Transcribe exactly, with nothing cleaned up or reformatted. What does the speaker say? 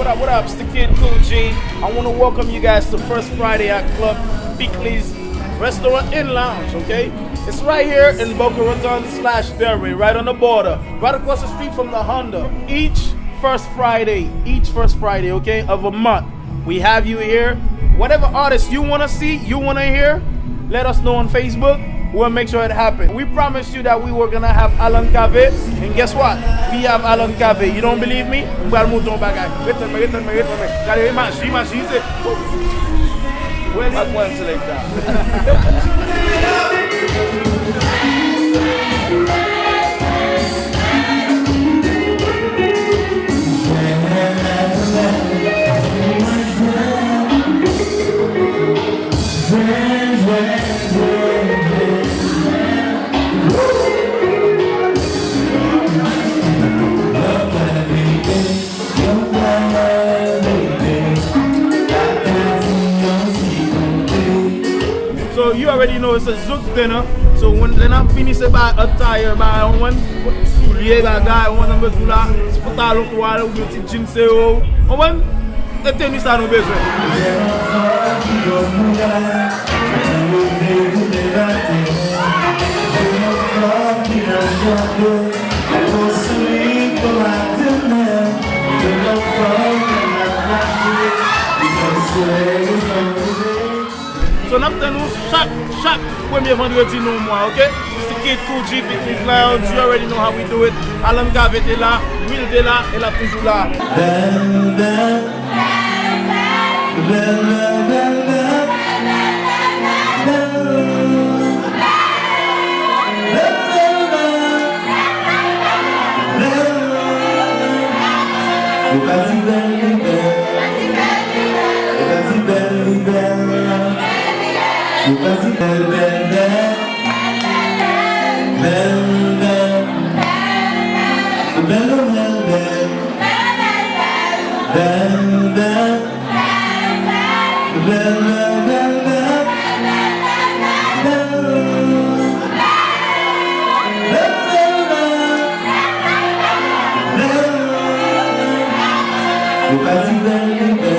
What up? It's the kid Cool G. I want to welcome you guys to First Friday at Club Pickley's Restaurant and Lounge, okay? It's right here in Boca Raton slash Delray, right on the border, right across the street from the Honda. Each first Friday, each first Friday, okay, of a month, we have you here. Whatever artist you want to see, you want to hear, let us know on Facebook. We'll make sure it happens. We promise you that we were gonna have Alan Cavé, and guess what? We have Alan Cavé. You don't believe me? M pral montre yon bagay. Ret tann mwen, ret tann mwen, ret tann mwen. Gade, imaj, imaj, se. Wè li. Bad one selector. So you already know se Zouk dinner. So when, lè n ap fini se ba attire, ba yon soulye bagay, yon nan bezou la, ti pantalon twal oubyen ti jeans se yo. Konprann? Se teni sa nou bezwen. So n ap tann nou chak, chak premye vandredi nan mwa, oke? It's the kid Cool G, Pickley's Lounge, you already know how we do it. Alan Cavé te la, Will te la, e l ap toujou la. Bèl, bèl, bèl, bèl, bèl, bèl, bèl. Bèl, bèl, bèl, bèl. Bèl. Ou pa si bèl li bèl. Ou pa si bèl li bèl. Ou pa si bèl, bèl, bèl. Bèl, bèl. Bèl, bèl, bèl. Bèl, bèl. Bèl, bèl, bèl, bèl. Bèl, bèl, bèl. Bèl. Ou pa si bèl li bèl.